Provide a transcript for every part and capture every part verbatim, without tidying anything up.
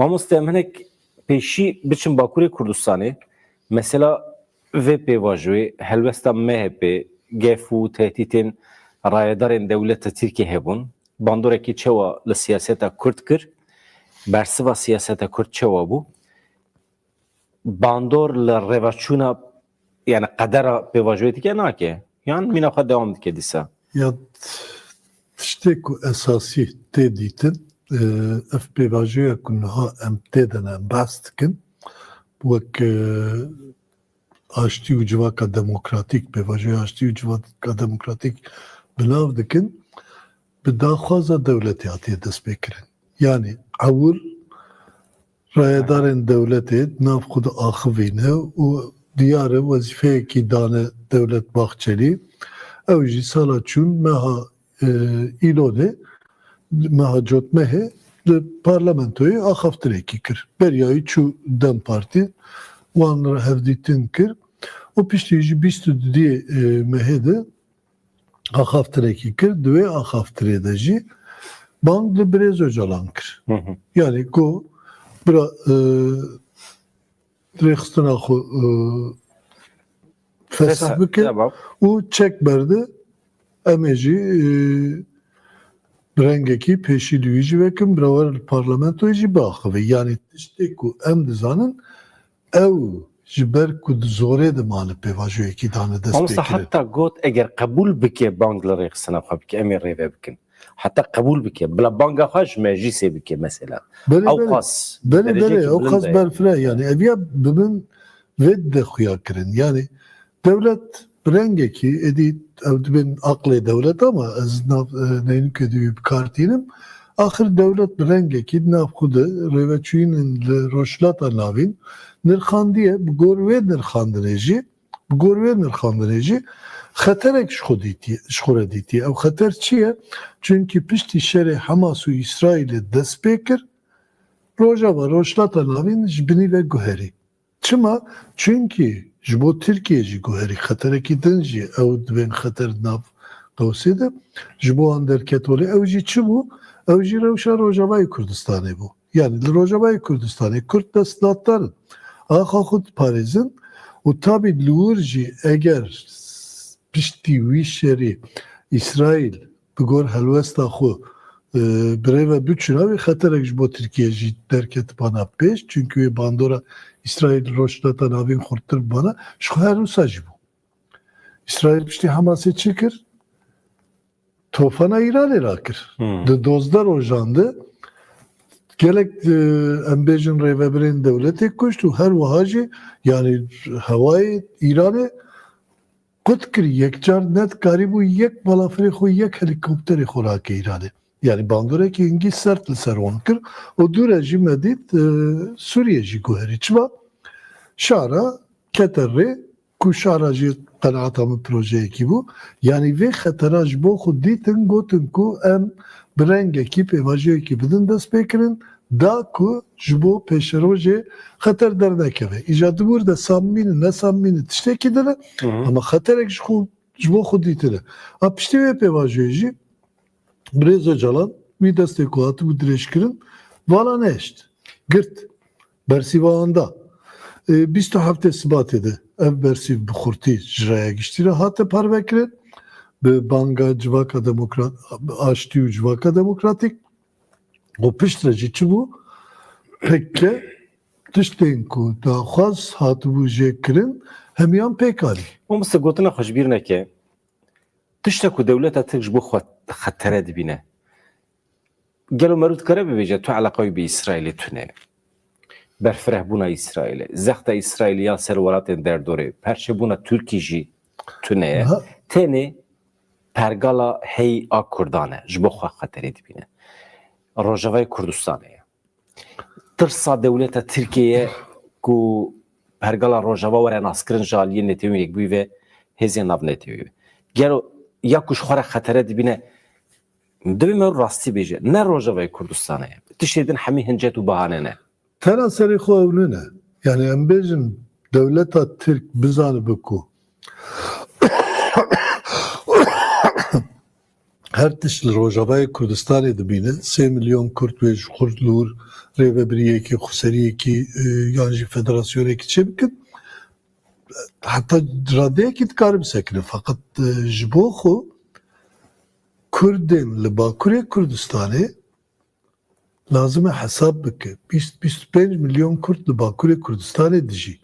Mamoste, em hinek pêşî biçin Bakurê Kurdistanê. Mesela vê pêvajoyê helwesta M H P, gef û tehdîtên rayedarên dewleta Tirkiyê hebûn. Bandorekî çawa li siyaseta Kurd kir? Bersiva siyaseta Kurd çawa bû? Bandor li rêveçûna, yani qedera pêvajoyê dike nake? Yan mîna xwe dewam dike dîsa? Ya, tiştê ku esasî tê dîtin, e, ev pêvajoya ku niha em tê de ne, em behs dikin, wek, e, aştî û civaka demokratîk, pêvajoya aştî û civaka demokratîk bi nav dikin, bi daxwaza dewletê hatiye destpêkirin. Yanî ewil rayedarên dewletê di nav xwe de axivîne û diyar e wezîfeyekî dane Dewlet Bahçelî. Ew jî sala çûn meha, e, Îlonê, meha Cotmehê li parlamentoyê axaftinekî kir. Beriyayî çû DEM Partî, wan re hevdîtin kir û piştî jî bîst û dudiyê, e, mehê de axaftinekî kir. Di wê axaftinê de jî bang li Birêz Ocalan kir. Hı hı. Yani ku bira, e, rêxistina xwe, e, fesah Fesah, bike tamam. Û çek berde, em ê jî, e, bi rengekî pêşî li wî jî vekin, bira were li parlamentoyê jî biaxive. Yani tiştê ku em dizanin, ew ji ber ku di zorê de mane pêvajoyekî dane dest Mamosta pê kirin. Heta got eger qebûl bike bang li rêxistina xwe bike, em ê rêve bikin. Heta qebûl bike, bila banga xwe ji meclîsê bike mesela. Belê, Ew belê. qas, Belê, dereceyekî belê, ew bilind qas e. Berfireh e. Yani ev ya bi min vê dide xuya kirin. Yani dewlet bi rengekî, êdî ew dibên aqlê dewlet ama ez nav, e, neynûkê dî wî bi kar tînim. Axir dewlet bi rengekî di nav xwe de rêveçûyînên li Rojhilata Navîn nirxandiye, bi gor wê nirxandinê jî, bi gor wê nirxandinê jî xeterek ji xwe dîtiye, ji xwe re dîtiye. Ew xeter çi ye? Çunkî piştî şerê Hamas û Îsraîlê dest pê kir, Rojava, Rojhilata Navîn ji binî ve guherî. Çima? Çunkî ji bo Tirkiyê jî guherî, xeterekî din jî ew dibên xeter di nav qewsê de, ji bo wan derket holê. Ew jî çi bû? Ew jî rewşa Rojavayê Kurdistanê bû. Yani li Rojavayê Kurdistanê Kurd desthilatdar in. Axa xwe diparêzin û tabî li wir jî eger piştî wî şerî Îsraîl bi gor helwesta xwe, e, bi rê ve biçûna wê xeterek ji bo Tirkiye jî derketibana pêş. Çunkî wê bandora Îsraîl Rojhilata Navîn xurttir bibana, ji xwe her wisa jî bû. Îsraîl piştî Hamasê çi kir? Tofana Îranê rakir. Hmm. Di dozdeh rojan de gelek, e, em bêjin rêvebirên dewletê kuşt û her wiha jî, yani hewayê Îranê qut kir, yekcar nedikarîbû yek balafirê xwe, yek helîkopterê xwe rake Îranê. Yani bandorekî hingî sert li ser wan kir û dû re jî me dît, e, Sûriye jî guherî. Çima? Şara kete rê ku şara jî qenaeta min projeyekî bû. Yani vê xetera ji bo xwe dîtin, gotin ku em bi rengekî pêvajoyekî bidin destpêkirin, da ku ji bo pêşerojê xeter dernekeve. Îja di wir de samimî ne, nesamimî ne tiştekî din e, Hı hı. ama xeterek ji xwe, ji bo xwe dîtine. A piştî wê pêvajoyê jî Birêz Ocalan wî destê ku hatibû dirêjkirin, vala nehişt. Girt. Bersîva wan da. E, bîst û heftê Sibatê de ev bersîv bi xurtî ji raya giştî re hate parvekirin. Bi banga Civaka Demokrat, Aştî û Civaka Demokratîk. Û piştre jî çi bû? Pêkke tiştên ku daxwaz hatibû jê kirin, hemiyan pêk anî. Mamoste, gotina xwe ji bîr neke. Tişta ku dewleta Tirk ji bo xwe xetere dibîne. Gelo meriv dikare bibêje, tu eleqa wî bi Îsraîlê tune. Berfirehbûna Îsraîlê, zexta Îsraîlê ya ser welatên derdorê, perçebûna Tirkî jî tune ye. Niha Tenê pergala hey a Kurdan e, ji bo xwe xeterê dibîne. Rojavayê Kurdistanê ye. Tirsa dewleta Tirkiyeyê ku pergala Rojava were naskirin ji aliyê Netewên Yekbûyî ve, hêzên nav Netewî ve. Gelo ya ku ji xwe re xetere dibîne, divê me rastî bêje. Ne Rojavayê Kurdistanê ye. Tiştê din hemî hincet û bahane ne. Tena serê xwe ew nine. Yani em bêjin dewleta Tirk bizanibe ku her tişt li Rojavayê Kurdistanê dibîne. Sê milyon Kurd wê ji xurt li wir rêvebiriyekî, xweseriyekî, e, yan jî federasyonekî çêbikin. Heta radeyekî dikare bisekine. Feqet, e, ji bo xwe Kurdên li Bakurê Kurdistanê lazim e hesab bike. Bîst, bîst û pênc milyon Kurd li Bakurê Kurdistanê dijî.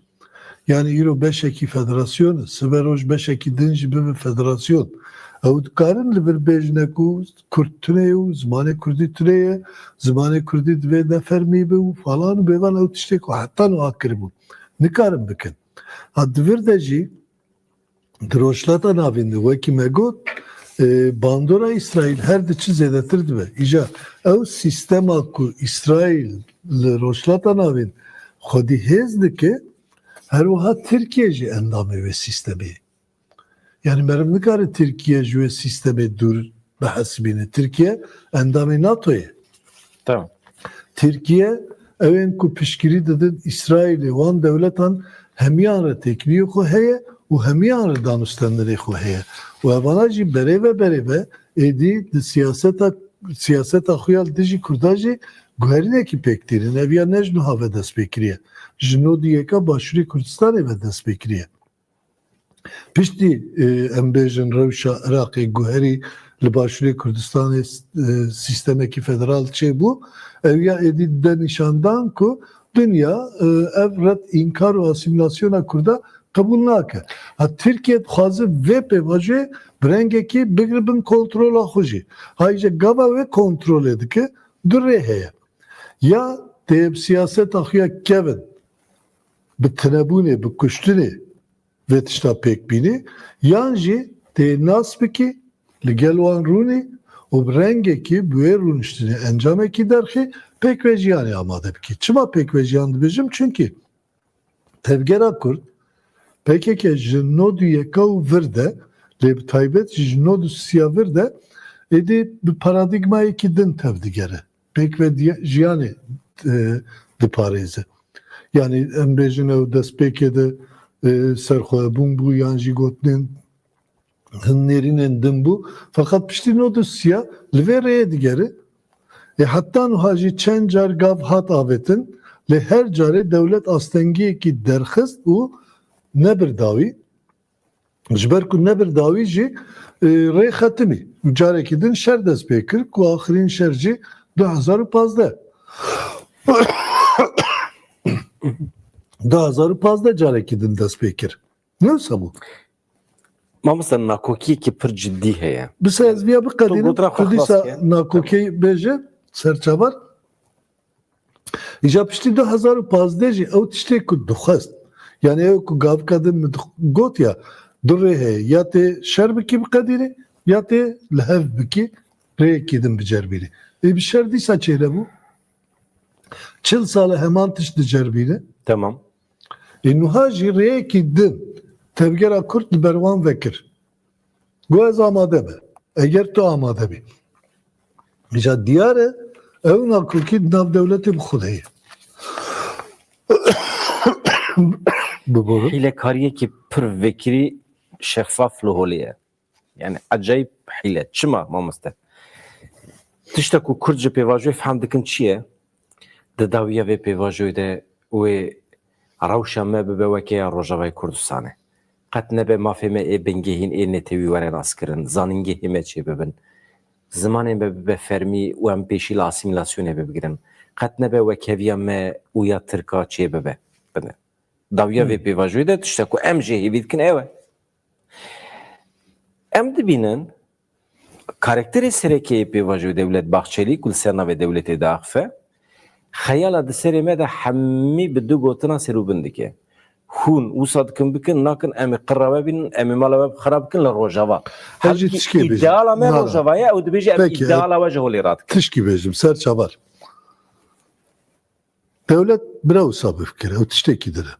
Yani îro beşekî federasyon e, sibe roj beşekî din jî bibe federasyon. Ew dikarin li vir bêjine ku Kurd tune ye û zimanê Kurdî tune ye, zimanê Kurdî divê nefermî be û falan û bêvan ew tiştê ku heta niha kiribû. Nikarin bikin. Ha, di vir de jî di Rojhilata Navîn de, wekî me got, e, bandora Îsraîl her diçe zêdetir dibe. Îja ew sîstema ku Îsraîl li Rojhilata Navîn xwedî hêz dike, her wiha Tirkiye jî endamê wê sîstemê ye. Yani meriv nikare Tirkiye ji wê sîstemê dûr bihesibîne. Tirkiye endamê NATO ye. Tamam. Tirkiye ew ên ku piştgirî didin Îsraîlê, wan dewletan hemiyan re têkiliyê xwe heye û hemiyan re danûstendinê xwe heye. Û evana jî berê ve berê ve êdî di siyaseta, siyaseta xwe ya li dijî Kurda jî guherînekî pêk tînin. Ev ya ne ji niha ve dest pê kiriye. Ji nod û yeka Başûrê Kurdistanê ve dest pê kiriye. Piştî, e, em bêjin rewşa Iraqê guherî li Başûrê Kurdistanê, e, sîstemekî federal çêbû, ew ya êdî dide nîşandan ku dinya, e, ev red, înkar û asîmîlasyona Kurda qebûl nake. Ha, Tirkiye dixwaze vê pêvajoyê bi rengekî bigire bin kontrola xwe jî. Ha, îja gava wê kontrolê dike, du rê heye. Ya tê bi siyaseta xwe ya kevin, bi tinebûnê, bi kuştinê, vê tişta pêk bînî, yan jî tê nas bikî, li gel wan rûnî û bi rengekî bi wê rûniştinê encamekî derxî pêkvejiyanê amade bikî. Çima pêkvejiyan dibêjim? Çunkî tevgera Kurd, P K K ji nod û yeka û vir de, lê bi taybet jî ji nod û sisiya vir de êdî bi paradîgmayekî din tevdigere. Pêk ve diya-, jiyanê, e, diparêze. Yani em bêjin ew destpêkê de, e, serxwebûn bû yan jî gotinên hin nêrînên din bû. Feqet piştî nod û sisiya li vê rêyê digere. E, heta niha jî çend car gav hat avêtin, lê her carê dewlet astengiyekî derxist û nebir dawî. Ji ber ku nebir dawî jî, e, rê xetimî. Û carekî din şer dest pê kir, ku axirîn şer jî du hezar û pazdeh. Du hezar û pazdeh carekî din dest pê kir. Ne wisa bû? Mamoste, nakokiyekî pir cidî heye. Bi se ez viya biqedînim, tu gotina xwe tu dîsa xlas ke. Nakokî bêje, serçavar. Îja piştî du hezar û pazdeh jî ew tiştê ku dixwest, yani ew ku gavika din min dix-, got ya, du rê heye, ya tê şer bikî biqedînî, ya tê li hev bikî rêyekî din biceribînî. Ê bi şer dîsa çênebû. Çil sal e heman tişt diceribîne. Tamam. Ê niha jî rêyekî din tevgera Kurd li ber wan vekir. Got ez amade me. Eger tu amade bî. Îca diyar e, ew nakokî di nav dewletê bi xwe de ye. Biborin. Hîlekariyekî pir vekirî şeffaf li holê ye. Yani ecayîb hîle. Çima mamoste? Tişta ku Kurd ji pêvajoyê fehm dikin çi ye? Di dawiya vê pêvajoyê de wê rewşa me bibe weke ya Rojavayê Kurdistanê. Qet nebe mafê me ê bingehîn, ê netewî were naskirin, zanîngehê me çêbibin. Zimanê me bibe fermî û em pêşî li asîmîlasyonê bigirin. Qet nebe wekheviya me û ya Tirka çêbibe. Bine. Dawiya vê Hmm. pêvajoyê de tişta ku em jê hêvî dikin ew e. Em dibînin karakterê sereke yê pêvajoyê Dewlet Bahçelî ku li ser navê dewletê diaxife, xeyala di serê me de hemî bi du gotina ser û bin dike. Hûn wisa dikin bikin, nakin, em ê qira we bînin, em ê mala we bi xera bikin li Rojava. Ez jî Halbûkî tişkê bêjim. Îdeala me Na, na. Rojava ye, ew dibêje em Peki, îdeala we ji holê radikin. Tişkî bêjim, ser çavar. Dewlet bira wisa bifikire, ew tiştekî din e.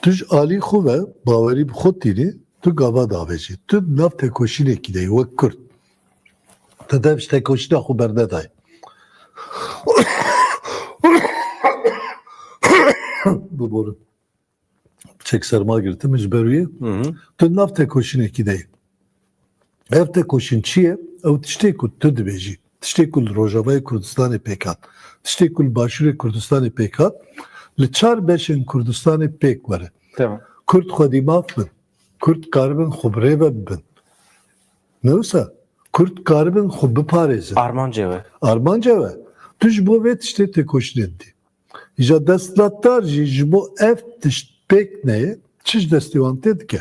Tu ji alî xwe ve bawerî bi xwe tînî, tu gava davêjî. Tu di nav tekoşînekî de yî wek Kurd. Tu dev ji tekoşîna xwe bernedayî. Biborin. Çek serma girtim ji ber wê. Hı hı. Tu di nav tekoşînekî de yî. Ev tekoşîn çi ye? Ew tiştê ku tu dibêjî, tiştê ku li Rojavayê Kurdistanê pêk hat, tiştê ku li Başûrê Kurdistanê pêk hat, li çar beşên Kurdistanê pêk were. Tamam. Kurd xwedî maf bin. Kurd karibin xwe bi rê ve bibin. Ne wisa? Kurd karibin xwe biparêzin. Armanc ew e. Armanc ew e. Tu ji bo vê tiştê têkoşînê didî. Îja desthilatdar jî ji bo ev tişt pêk neyê, çi ji destê wan tê dike.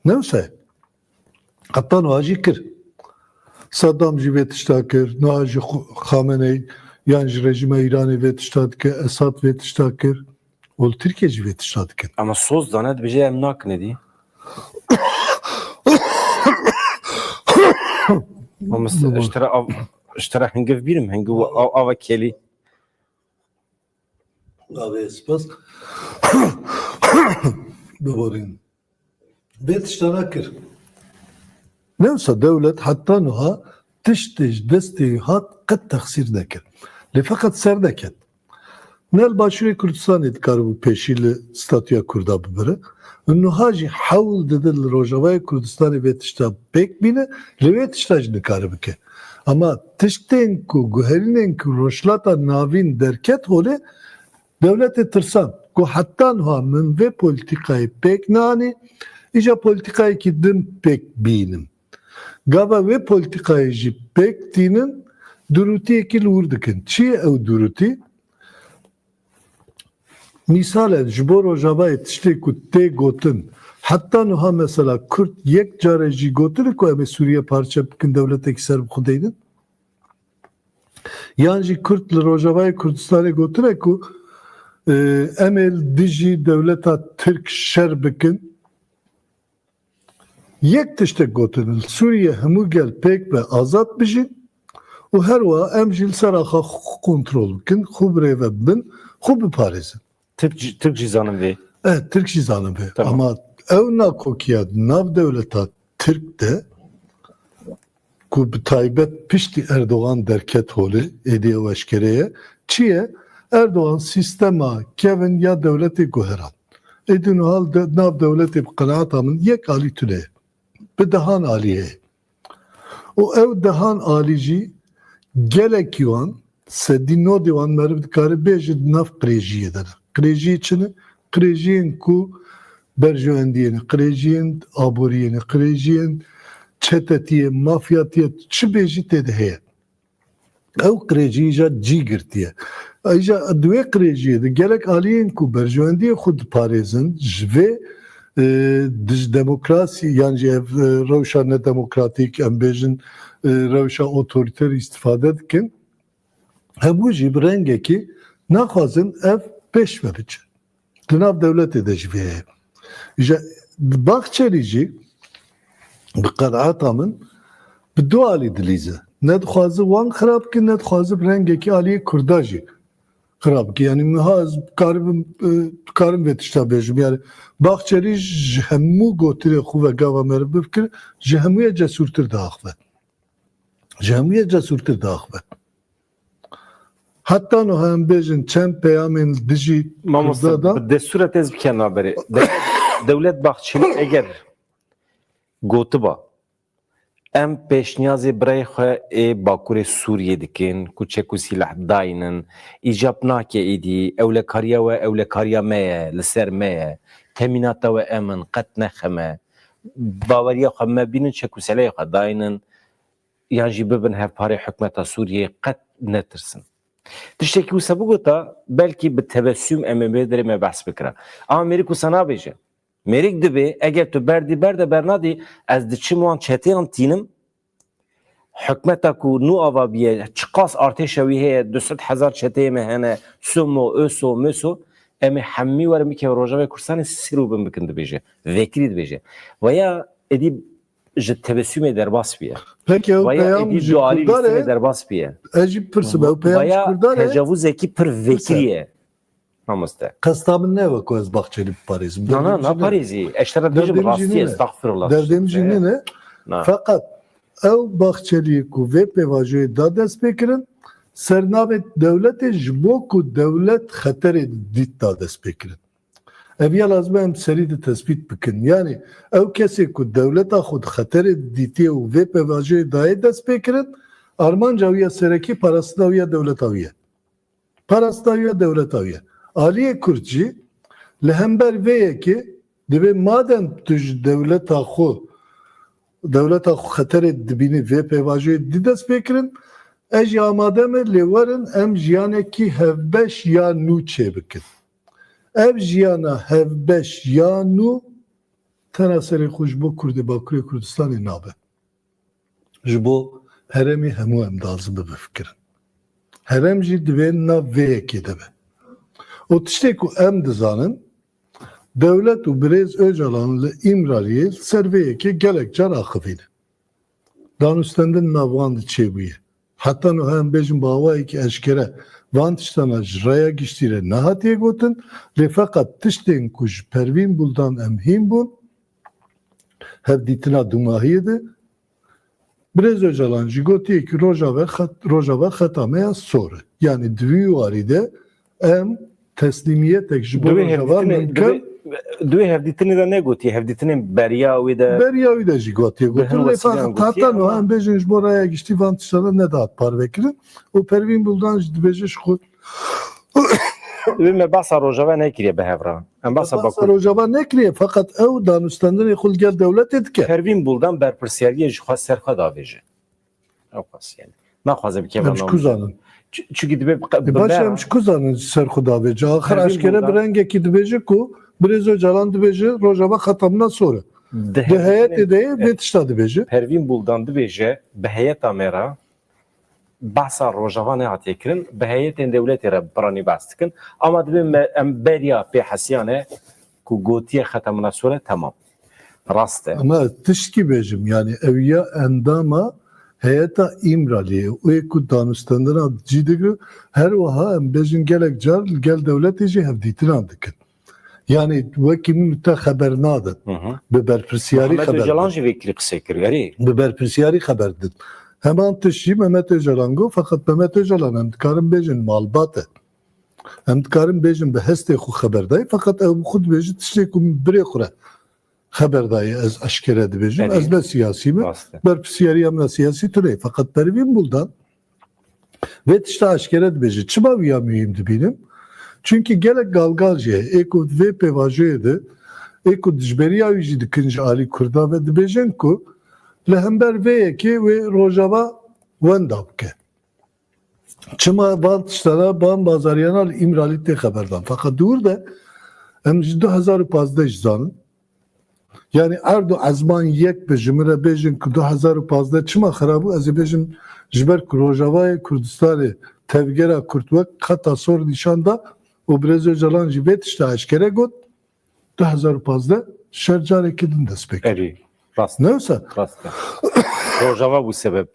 Ne wisa ye? Heta niha jî kir. Saddam jî vê tişta kir, niha jî Xu-, Xameney yan jî rejîma Îranê vê tişta dike, Esad vê tişta kir. Û li Tirkiye jî vê tişta dikin. Ama soz dane dibêje em nakin êdî. Mamoste, Baba. Ji te re av-, ji te re hingiv bînim, hingiv û av-, ava kelî. Abi, spas. Biborîn. Vê tiştana kir. Ne wisa dewlet heta niha tiştê ji destê hat qet texsîr nekir. Lê feqet ser neket. Ne li Başûrê Kurdistanê dikaribû pêşî li statûya Kurda bibire. Niha jî hewl dide li Rojavayê Kurdistanê vê tişta pêk bîne, lê vê tişta jî nikare bike. Ama tiştên ku guherînên ku Rojhilata Navîn derket holê, dewletê tirsand ku heta niha min vê polîtîkayê pêk neanî, îja polîtîkayekî din pêk bînim. Gava wê polîtîkayê jî pêk tînin, durûtiyekî li wir dikin. Çi ye ew durûtî? Mîsal e, ji bo Rojavayê tiştê ku tê gotin, heta niha mesela Kurd yek care jî gotine ku em ê Sûriye parçe bikin, dewletekî ser bi xwe deynin? Yan jî Kurd li Rojavayê Kurdistanê gotine ku, e, em ê li dijî dewleta Tirk şer bikin? Yek tiştek gotin, li Sûriye hemû gel pêk ve azad bijîn û her wiha em jî li ser axa xwe kontrol bikin, xwe bi rê ve bibin, xwe biparêzin. Tirk jî, Tirk jî zanin vê. Evet, Tirk jî zanin vê. Tamam. Ama ew nakokiya di nav dewleta Tirk de ku bi taybet piştî Erdogan derket holê, êdî ew eşkere ye. Çi ye? Erdogan sîstema kevin ya dewletê guheran. Êdî niha li de-, nav dewletê bi qenaeta min yek alî tune ye. Bi dehan alî heye. Û ew dehan alî jî gelekî wan, sedî nodê wan meriv dikare bêje di nav qirêjiyê de ne. Qirêjiyê çi ne? Qirêjiyên ku berjewendiyê ne, qirêjiyên aboriyê ne, qirêjiyên çetetiyê, mafyatiyê, çi bêjî tê de heye. Ew qirêjî îja cî girtiye. Îja di wê qirêjiyê de gelek aliyên ku berjewendiyê xwe diparêzin, ji vê, e, dij demokrasî, yan jî ev, e, rewşa nedemokratîk, em bêjin, e, rewşa otorîter îstîfade dikin. Hemû jî bi rengekî naxwazin ev pêş ve biçe. Di nav dewletê de jî vê heye. Ji Bahçelî jî bi qenaeta min bi du alî dilîze. Ne dixwaze wan xirab bikin, ne dixwaze bi rengekî aliyê Kurda jî xirab bikin. Yanî niha ez karim, e, karim vê tişta bêjim. Yanî Bahçelî ji hemû gotinê xwe ve gava meriv bifkir, ji hemû ye cesûrtir diaxive. Ji hemû ye cesûrtir diaxive. Heta niha em bêjin çend peyamên li dijî Mamoste, Kurda da. Bi destûra te ez bikem naberê. De-, Dewlet Bahçelî eger gotiba, em pêşniyazê birayê xwe ê Bakurê Sûriyê dikin, ku çek û sîleh daynin, îcab nake êdî, ewlekariya we ewlekariya me ye, li ser me ye, temînata we em in, qet nexeme, baweriya xwe me bînin, çek û silehê xwe daynin, yan jî bibin hevparê hikûmeta Sûriyeyê, qet netirsin. Tiştekî wisa bigota, belkî bi tebessûm em ê vê derê me behs bikira. Ama mêrik wisa nabêje. Mêrik dibê, eger tu berdî berde bernadî, ez diçim wan çeteyan tînim, hikûmeta ku nû ava bûye, çiqas artêşa wî heye, du sed hezar çeteyê me hene, Sumo, Öso, Möso, em ê hemî werin bikevin Rojavayê Kurdistanê sir û bin bikin dibêje. Vekirî dibêje. Veya êdî ji tebessûmê derbas bûye. Peki, ew Veya peyam êdî ji dualî Kurdan lîstinê e? Derbas bûye. Ez jî pirsim, ew peyam ji Veya Kurdan e? Tecavuzekî pir vekirî ye. Mamoste. Qesta min ne wek ez Bahçelî biparêzim. Na, na, Derdê min jî ne. Naparêzî. Ez te re dibêjim Derdê min jî rastî ye, ne. Estexfirullah. Derdê min jî ne. Na. Feqet ew Bahçelî ku vê pêvajoyê da destpêkirin, ser navê dewletê ji bo ku dewlet xeterê dît da destpêkirin. Ev ya lazim e em serî de tespît bikin. Yanî ew kesê ku dewleta xwe di xeterê dîtiye û vê pêvajoyê dayê destpêkirin, armanca wî ya serekî parastina wî ya dewleta wî ye. Parastina wî ya dewleta wî ye. Aliyê Kurd jî li hember vê yekê dibê madem tu ji dewleta xwe, dewleta xwe xeterê dibînî vê pêvajoyê dî destpêkirin, ez jî amade me lê werin em jiyanekî hevbeş ya nû çêbikin. Ev jiyana hevbeş ya nû tena serê xwe ji bo Kurdê Bakurê Kurdistanê nabe. Ji bo herêmê hemû em dazin bifikirin. Herêm jî divê nav vê yekê de be. Û tiştê ku em dizanin, dewlet û birêz Ocalan li Îmraliyê li ser vê yekê gelek car axivîne. Danûstendin nav wan de çêbûye. Heta niha em bêjin bi awayekî eşkere van tiştana ji raya giştî re nehatiye gotin, lê feqet tiştên ku ji Pervîn Buldan em hîn bûn, hevdîtina dumahiyê de, Birêz Ocalan jî gotiye ku Rojava xet, Rojava xeta me ya sor e. Yanî di vî warî de em teslîmiyetek ji bo Rojava mimkin. Di wê hevdîtinê de negotiye, hevdîtinên beriya wê de. Beriya wî de jî gotiye gotin. Lê feqet heta niha em bêjin ji bo raya giştî van tiştana nedat parvekirin. Û Pervîn Buldan jî dibêje ji xwe Wê me behsa Rojava nekiriye bi hev re. Em behsa Bakur. Rojava nekiriye, feqet ew danûstendinê xwe li gel dewletê dike. Pervîn Buldan berpirsiyariyê ji xwe ser xwe davêje. Ew qas yani. Naxwaze bi kevana. Em ji ku zanin? Çi-, çunkî dibe bi qe-, E, bi baş me em ji ku zanin ji ser xwe davêje? Axir Pervîn eşkere Buldan bi rengekî dibêje ku Birêz Ocalan dibêje Rojava xeta min a sor e. Di heyetê de ye, vê tişta dibêje. Pervîn Buldan dibêje bi heyeta me re behsa Rojava nehatiye kirin, bi heyetên dewletê re biranî behs dikin. Ama dibê me, em beriya pê hesiyane ku gotiye xeta min a sor e, temam. Rast e. Ama tiştkî bêjim, yani ew ya endama heyeta Îmraliyê, wê ku danûstendina cî digre, her wiha em bêjin gelek car li gel dewletê jî hevdîtinan dikin. Yani wekî min te xeber nadin. Hı hı. Bi berpirsiyarî Mihemed xeber Ocalan nadin. Jî vê kirî qisey kir, erê. Bi berpirsiyarî xeber didin. Heman tişt jî Mehmet Ocalan got, feqet Mehmet Ocalan em dikarin bêjin malbat e. Em dikarin bêjin bi hestê xwe xeber dayî, feqet ew bi xwe dibêje tiştê ku min birê xwe re xeber dayî ez eşkere dibêjim. Erê. Ez ne siyasî me. Rast e. Berpirsiyariya min a siyasî tune ye. Feqet Pervîn Buldan Vê tişta eşkere dibêje. Çima wî ya muhîm dibînim? Çunkî gelek galgal jî heye. Ê ku vê pêvajoyê de, ê ku dijberiya wî jî dikin ji alî Kurdan ve dibêjin ku li hember vê yekê wê Rojava wenda bike. Çima van tiştana, van bazariyana li Îmralî tê xeberdan? Feqet dûr de em ji du hezar û pazdeh jî zanin. Yani erd û ezman yek be ji min re bêjin ku du hezar û pazdeh çima xirab bû, ez ê bêjim ji ber ku Rojavayê Kurdistanê tevgera Kurd wek xeta sor nîşan da û Birêz Ocalan jî vê tişta eşkere got, du hezar û pazdeh şer carekî din dest pê kir. Erê, rast. Ne wisa? Rast e. Rojava bû sebeb.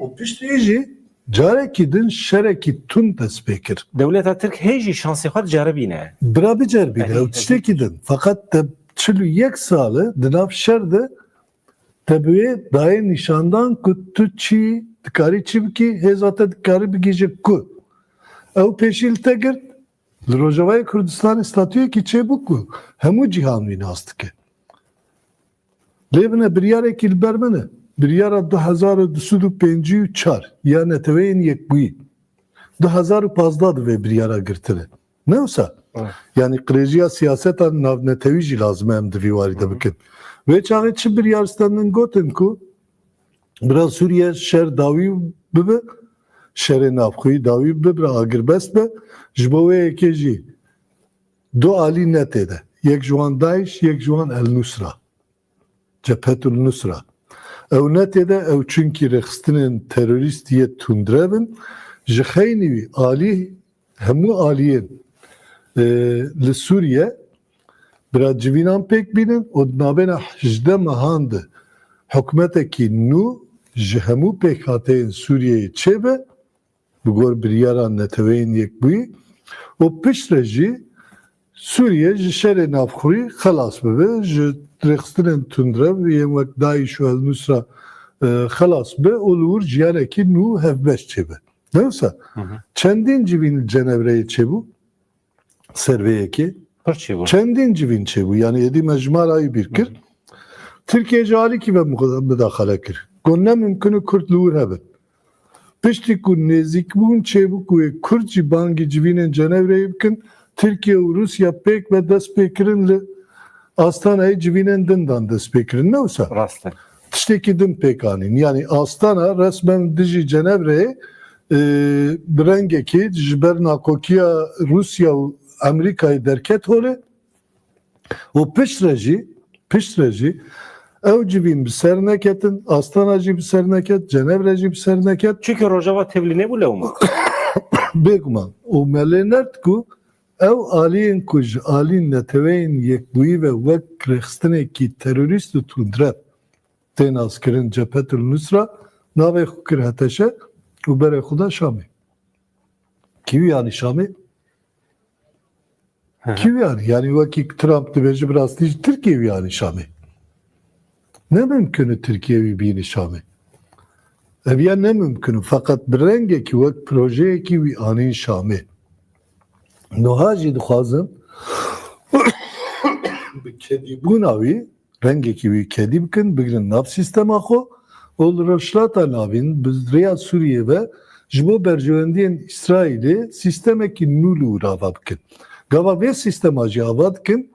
Û piştî jî carekî din şerekî tund dest pê kir. Dewleta Tirk hê jî şansê xwe diceribîne. Bira biceribîne, Erê, ew tiştekî din. Feqet te çil û yek sal e di nav şer de te bi wê dayê nîşandan ku tu çi dikarî çi bikî, hêza te dikarî bigihîje ku. Ew pêşî li te girt, li Rojavayê Kurdistanê statuyekî çêbû ku hemû cîhan wî nas dike. Lê bine biryarekî li ber min e. Biryara du hezar û du sed û pêncî û çar ya Neteweyên Yekbûyî. Du hezar û pazdeh di vê biryara girtine. Ne wisa? Evet. Yani qirêjiya siyaseta navnetewî jî lazim e em di vî warî de Hı hı. bikin. Vê çaxê çi biryar stendin gotin ku bira Sûriye şer dawî bibe, şerê navxweyî dawî bibe, bira agirbest be. Ji bo wê yekê jî du alî ne tê de. Yek ji wan DAIŞ, yek ji wan El Nusra. Cephetul Nusra. Ew ne tê de, ew çunkî rêxistinên terorîst yê tundrev in. Ji xeynî wî alî, hemû aliyên, e, li Sûriye bira civînan pêk bînin û di navbêna hejdeh mehan de hikûmetekî nû ji hemû pêkhateyên Sûriyeyê çêbe, bi gor biryara Neteweyên Yekbûyî û piştre jî Sûriye ji şerê navxweyî xelas bibe, ji rêxistinên tundrev yên wek DAIŞ û El Nusra, e, xelas be û li wir jiyanekî nû hevbeş çêbe. Ne wisa? Hı hı. Çendîn civîn li Cenevre'yê çêbû ser vê yekê. Pir çêbû. Çendîn civîn çêbû. Yani êdî me ji me re ayî bîr kir. Tirkiye ji alîkî ve muda- mudaxele kir. Got ne mimkun e Kurd li wir hebin. Piştî ku nêzîkbûn çêbû ku wê Kurd jî bangî civînên Cenevre'yê bikin, Tirkiye û Rûsya pêk ve dest pê kirin li Astanayê civînên din dan dest pê kirin. Ne wisa? Rast e. Tiştekî din pêk anîn. Yani Astana resmen dijî Cenevre'yê e, bi rengekî ji ber nakokiya Rûsya û Amerîkayê derket holê. Û piştre jî, piştre jî ew civîn bi ser neketin, Astana jî bi ser neket, Cenevre jî bi ser neket. Çunke Rojava tevlî nebû lewma. Bêguman. Û me lê nerd ku ew aliyên ku ji alî Neteweyên Yekbûyî ve wek rêxistinekî terorîst û tundrev tê naskirin, Cephetul Nusra, navê xwe kir Heteşe û berê xwe da Şamê. Kî wî anî Şamê? Kî wî anî? Yani wekî Trump dibêje, bi rastî ji Tirkiye wî anî Şamê. Ne mimkun e Tirkiye wî bînî Şamê. Ev ya ne mimkun e. Feqet bi rengekî wek projeyekî wî anîn Şamê. Niha jî dixwazin bi kedîbûna wî rengekî wî kedî bikin, bigrin nav sîstema xwe û li Rojhilata Navîn bi rêya Sûriyê ve ji bo berjewendiyên Îsraîlê sîstemekî nû li wir ava bikin. Gava vê sîstema jî ava dikin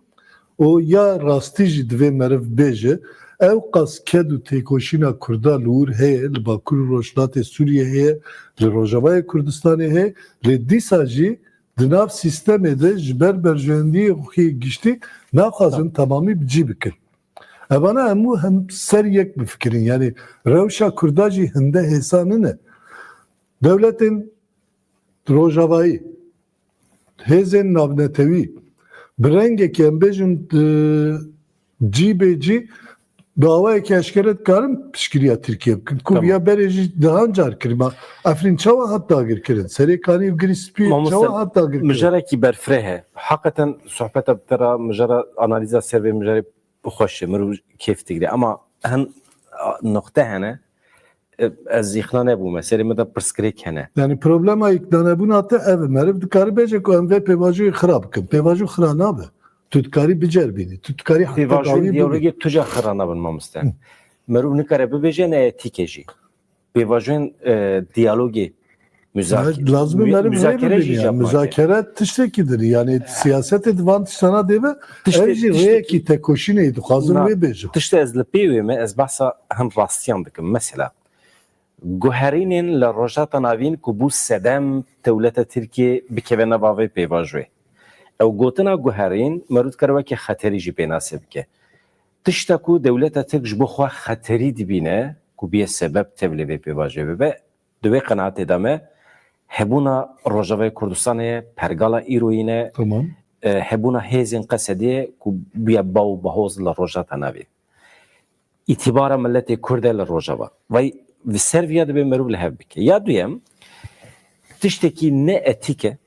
û ya rastî jî divê meriv bêje, ew qas ked û têkoşîna Kurda li wir heye, li Bakur û Rojhilatê Sûriyê heye, li Rojavayê Kurdistanê heye, lê dîsa jî di nav sîstemê de ji ber berjewendiyê xwe yê giştî naxwazin temamî bi cî bikin. Evana hemû hem ser yek bifikirin. Yani rewşa Kurda jî hinde hêsa nine. Dewletên Rojavayî, hêzên navnetewî bi rengekî em bêjin, e, cî bê cî bi awayekî eşkere dikarin piştgiriya Tirkiye bikin. Ku Tamam. ya berê jî dehan car kirî. Ma Efrîn çawa hat dagirkirin? Serê Kanî û Girî Spî Mamoste, çawa hat dagirkirin? Mijarekî berfireh e. Heqeten sohbeta bi te re, mijara analiza ser vê mijarê xweş e. Mirov kêf digre. Ama hin noqte hene. E, ez îqna nebûme. Serê min de pirsgirêk hene. Yani problema îqnanebûna te ev e. Meriv dikare bêje ku em vê pêvajoyê xira bikin. Pêvajo xira nabe. Tu dikarî bicerbînî. Tu dikarî heta Pêvajoyên dawî bibî. diyalogê tu ca xira nabin mamoste. Hı. Meriv nikare bibêje ne etîk e jî. Pêvajoyên, e, diyalogê, muzak-, Evet, lazim e mu-, meriv vê muzakere bibînî jî ya. Japonca. Muzakere tiştekî dir. Yani siyasetê di van tiştana dê be, Tiştê-, ev jî tiştekî rêyekî tekoşînê dixwazim Na, wê bêjim. Tiştê ez li pê wê me, ez behsa hin rastiyan dikim. Mesela, guherînên li Rojhilata Navîn ku bû sedem dewleta Tirkiyê bikeve nava vê pêvajoyê. Ew gotina guherîn, meriv dikare weke xeterî jî pênasê bike. Tişta ku dewleta Tirk ji bo xwe xeterî dibîne, ku bûye sebeb tevlê vê pêvajoyê bibe, di wê qenaetê de me hebûna Rojavayê Kurdistanê ye, pergala îroyî ne, Tamam. e, hebûna hêzên Qesedê ye ku bûye ba û bahoz li Rojhilata Navîn. Îtîbara miletê Kurd e li Rojava. Vay, vi ser viya dibe meriv li hev bike. Ya duyem, tiştekî ne etîk e,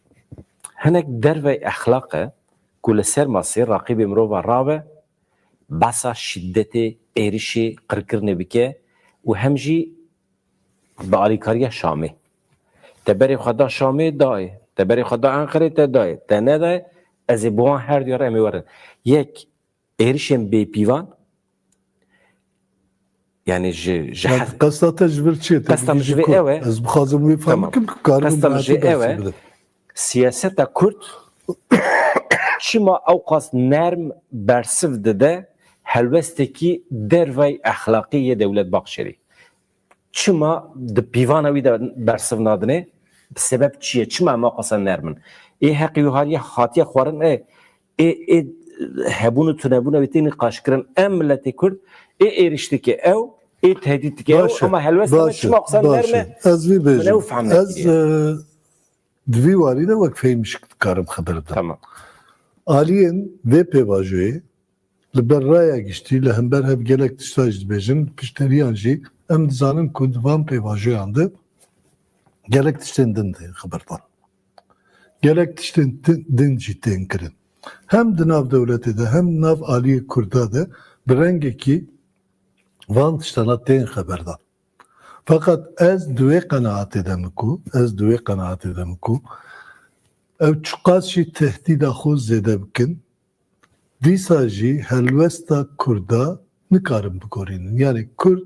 hinek dervey exlaq e ku li ser masê raqîbê mirova rabe, behsa şîdetê, êrişê, qirkirinê bike û hem jî bi alîkariya Şamê. Te berê xwe da Şamê dayê, te berê xwe da Enqerê te dayê, te nedayê, ez ê bi wan her diya re em ê werin. Yek, êrişên bêpîvan, yani ji, ji Yani hes- qesta te ji vir çi ye? Te Qesta min bigihîjî ji vê ku ew e. Ez bixwazim wê fehm Tamam. bikim ku karibim Qesta min ji vê ew e. Siyaseta Kurd çima ewqas nerm bersiv dide helwestekî dervay exlaqî yê dewlet Baxşerî? Çima di pîvana wî de bersiv nadine? Bi sebeb çi ye? Çima em ewqasa nerm in? Ê heqî wî hatiye, hatiye xwarin, ê, ê, ê hebûn û tunebûna wî tê nîqaşkirin. Em miletê Kurd ê êriş dike ew, ê tehdît dike ew, Baş e, ama helwesta me baş e, çima ewqasa baş nerm e? e. Ez vî Min ew bêjim. fehm Ez, nekiriye. e, Di vî warî de wek fehmişik dikarim xeber bidem. Tamam. Aliyên vê pêvajoyê li ber raya giştî li hember hev gelek tişta jî dibêjin, pişteriyan jî em dizanin ku di van pêvajoyan de gelek tiştên din tên xeberdan. Gelek tiştên ti-, din jî tên kirin. Hem di nav dewletê de hem nav aliyê Kurda de bi rengekî van tiştana tên xeberdan. Feqet ez di wê qenaatê de me ku, ez di wê qenaatê de me ku ew çiqas jî tehdîda xwe zêde bikin, Dîsa jî helwesta Kurda nikarin bigorînin. Yani Kurd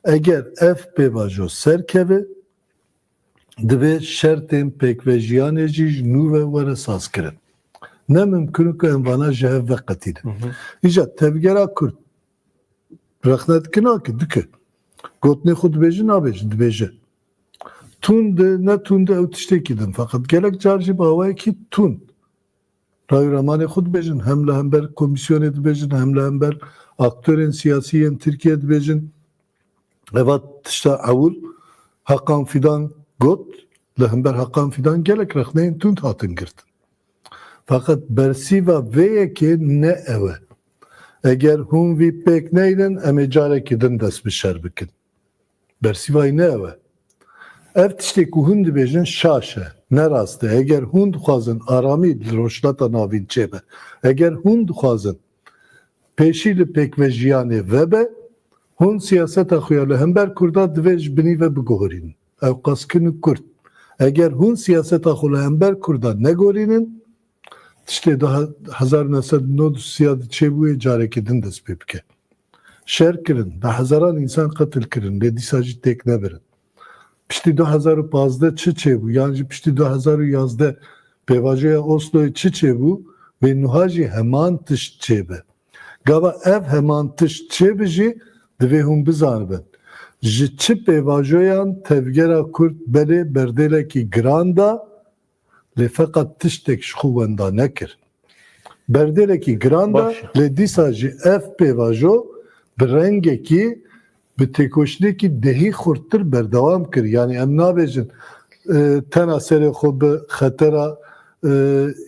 eger ev pêvajo serkeve, divê şertên pêkvejiyanê jî ji nû ve were sazkirin. Ne mimkun e ku em vana ji hev veqetînin. Hı hı. Îca tevgera Kurd rexne dike nake, dike. Gotinê xwe dibêje, nabêje, dibêje. Tund e, ne tund e, ew tiştekî din. Feqet gelek car jî bi awayekî tund ray û ramanê xwe dibêjin. Hem li hember komîsyonê dibêjin, hem li hember aktorên siyasî yên Tirkiye dibêjin. Eva tişta ewil Hakan Fidan got, li hember Hakan Fidan gelek rexneyên tund hatin girtin. Feqet bersîva vê yekê ne ew e. Eger hûn vî pêk neynin, em ê carekî din dest bi şer bikin. Bersîvayî ne ew e. Ev tiştê ku hûn dibêjin şaş e, ne rast e. Eger hûn dixwazin aramî li Rojhilata Navîn çêbe, eger hûn dixwazin pêşî li pêkvejiyanê vebe, hûn siyaseta xwe ya li hember Kurda divê ji binî ve biguherînin. Ew qaskin û Kurd. Eger hûn siyaseta xwe li hember Kurda negorînin, tiştê di hezar neh sed û nod û sê de çêbûyê carekê din dest pê bike. Şer kirin, bi hezaran însan qetil kirin, lê dîsa jî têk nebirin. Piştî du hezar û pazdeh çi çêbû, yan jî piştî du hezar û yazdeh pêvajoya Osloyê çi çêbû, vê nuha jî heman tişt çêbe. Gava ev heman tişt çêbe jî divê hûn bizanibin. Ji çi pêvajoyan tevgera Kurd belê berdêlekî giran da, lê feqet tiştek ji xwe wenda nekir. Berdêlekî giran da, Baş e. Lê dîsa jî ev pêvajo bi rengekî, bi têkoşînekî dehî xurttir berdewam kir. Yanî em nabêjin, e, tena serê xwe bi xetera, e,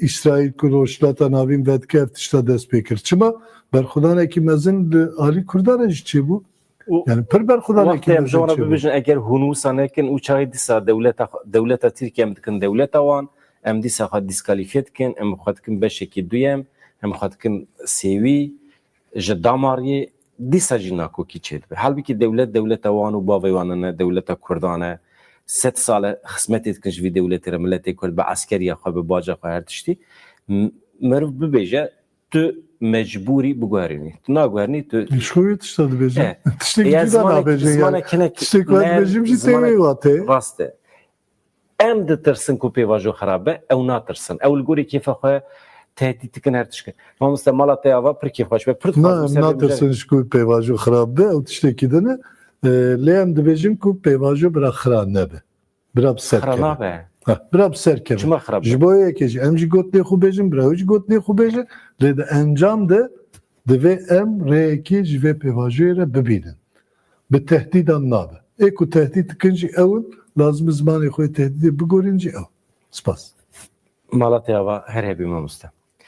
Îsraîl ku Rojhilata Navîn vedike ev tişta dest pê kir. Çima? Berxwedanekî mezin li alî Kurdan re jî çêbû. Û Yani pir berxwedanekî wextê em mezin ji wan re çêbû. Bibêjin, eger hûn wisa nekin, û çaxê dîsa dewleta, dewleta Tirkiye em dikin dewleta wan, em dîsa xwe dîskalîfiye dikin, em xwe dikin beşekî duyem, em xwe dikin sêwî, ji damariyê dîsa jî nakokî çêdibe. Halbikî dewlet, dewleta wan û bavê wan e, dewleta Kurdan e. Sed sal e xizmetê dikin ji vî dewletê re, miletê Kurd bi eskeriya xwe, bi baca xwe, her tiştî. M-, meriv bibêje, tu mecbûrî biguherînî. Tu naguherînî, tu Ji xwe wê tişta dibêjin. Eh, Tiştekî ya cuda zimanek-, nabêjin yani. Zimanek hinek Tiştê ku ez ne, dibêjim jî tê zimanek wê watê. Rast e. Em ditirsin ku pêvajo xirab be, ew natirsin. Ew li gorî kêfa xwe tehdît dikin, her tişt dikin. Mamoste, mala te ava pir kêfxweş be, pir Na, dixwazim em ser vê natirsin mijare- ji ku pêvajo xirab be, ew tiştekî din e. E, lê em dibêjin ku pêvajo bira xira nebe. Bira bi ser Xira keve. Nabe. Ha, bira bi ser keve. Çima xira be? Ji bo yekê jî, em jî gotinê xwe bêjin, bira wî jî gotinê xwe bêjin, lê di encam de divê em rêyekê ji vê pêvajoyê re bibînin. Bi tehdîdan nabe. Ê ku tehdît dikin jî ew in, lazim e zimanê xwe yê tehdîdê bigorîn jî ew. Spas. Mala te ava her hebî mamoste.